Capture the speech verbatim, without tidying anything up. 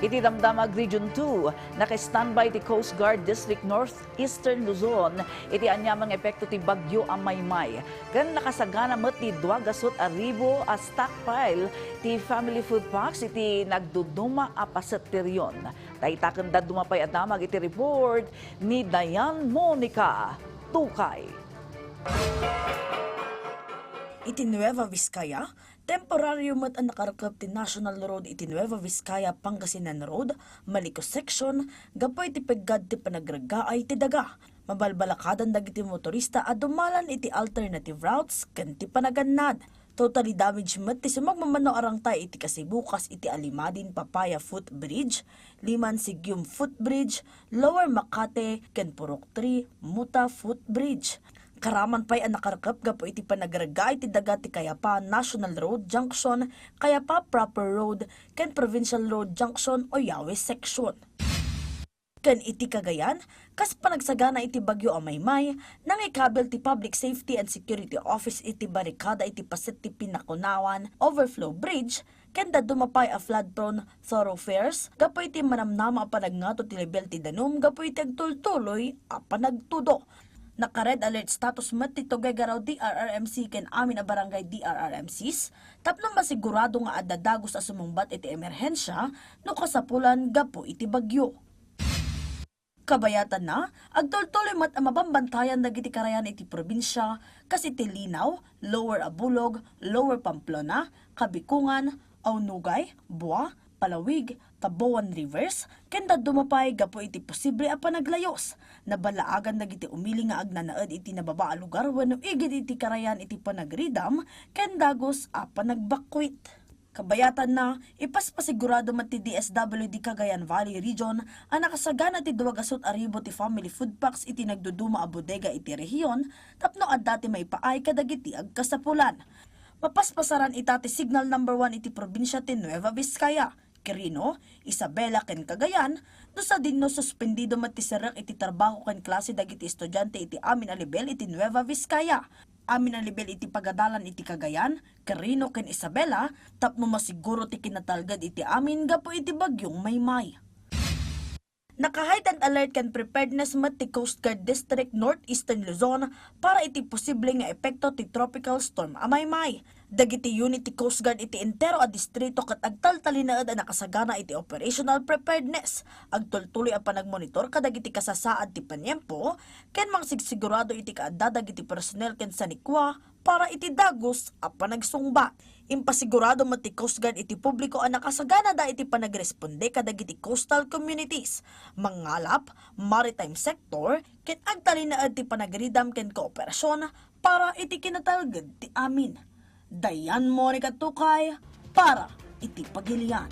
Iti Damdamag Region two, naka-standby ti Coast Guard District Northeastern Luzon iti aniaman nga epekto ti Bagyo a Maymay. Ken nakasagana met ti dua gasut a ribu a stockpile ti family food packs iti nagduduma a paset ti rehiyon. Dayta ken dadduma pay a damag iti report ni Dayan Monica Tukay. Iti Nueva Vizcaya, temporario met a nakarekep ti National Road iti Nueva Vizcaya, Pangasinan Road, Maliko Section, gapu iti peggad ti panagreggaay ti daga. Mabalbalakadan dagiti motorista a dumalan iti alternative routes ken ti panagannad. Totally damage met ti sumagmamano a rangtay iti kasibukas iti Alimadin Papaya Footbridge, Liman Sigium Footbridge, Lower Makate, ken Purok three Muta Footbridge. Karaman pay a nakarekep gapu iti panagreggaay ti daga ti Kayapa National Road Junction, Kayapa Proper Road, ken Provincial Road Junction, Oyawi Section. Ken iti Cagayan, kas panagsagana iti Bagyo a Maymay, nangikabil ti Public Safety and Security Office iti barikada iti paset ti Pinakunawan Overflow Bridge ken dadduma pay a flood-prone thoroughfares gapu iti manamnama a panagngato ti lebel ti danum gapu iti agtultuloy a panagtudo. Naka-red alert status met ti Tuguegarao D R R M C ken amin a barangay D R R M Cs tapno masigurado nga adda dagus a sumungbat iti emerhensia no kasapulan gapu iti bagyo. Kabayatanna, agtultuloy met a mabambantayan dagiti karayan iti probinsia, kas iti Linao, Lower Abulog, Lower Pamplona, Kabikungan, Aunugay, Bua, Palawig, Taboan Rivers, ken dadduma pay gapu iti posible a panaglayus. Naballaagan dagiti umili nga agnanaed iti nababa a lugar wenno igid iti karayan iti panagridam ken dagus a panagbakwit. Kabayatanna, ipaspasigurado met ti D S W D Cagayan Valley Region a nakasagana ti dua gasut a ribu ti family food packs iti nagduduma a bodega iti rehiyon tapno adda ti maipaay kadagiti agkasapulan. Mapaspasaran ita ti signal number one iti probinsia ti Nueva Vizcaya, Quirino, Isabela ken Cagayan, no sadino suspendido met ti serrek iti trabaho ken klase dagiti estudiante iti amin a level iti Nueva Vizcaya. Amin a level iti pagadalan iti Cagayan, Quirino ken Isabela tapno masiguro ti kinatalged iti amin gapu iti Bagyong Maymay. Naka-heightened alert ken preparedness met ti Coast Guard District Northeastern Luzon para iti posible nga epekto ti Tropical Storm a Maymay. Dagiti unit ti Coast Guard iti entero a distrito ket agtaltalinaed a nakasagana iti operational preparedness. Agtultuloy a panagmonitor kadagiti kasasaad ti paniempo ken mangsigsigurado iti kaadda dagiti personnel ken sanikua para iti dagus a panagsungbat. Impasigurado met ti Coast Guard iti publiko a nakasaganada iti panagresponde kadagiti coastal communities, mangngalap, maritime sector, ken agtalinaed ti panagridam ken kooperasyon para iti kinatalged ti amin. Dayan Monica Tukay para iti Pagilian.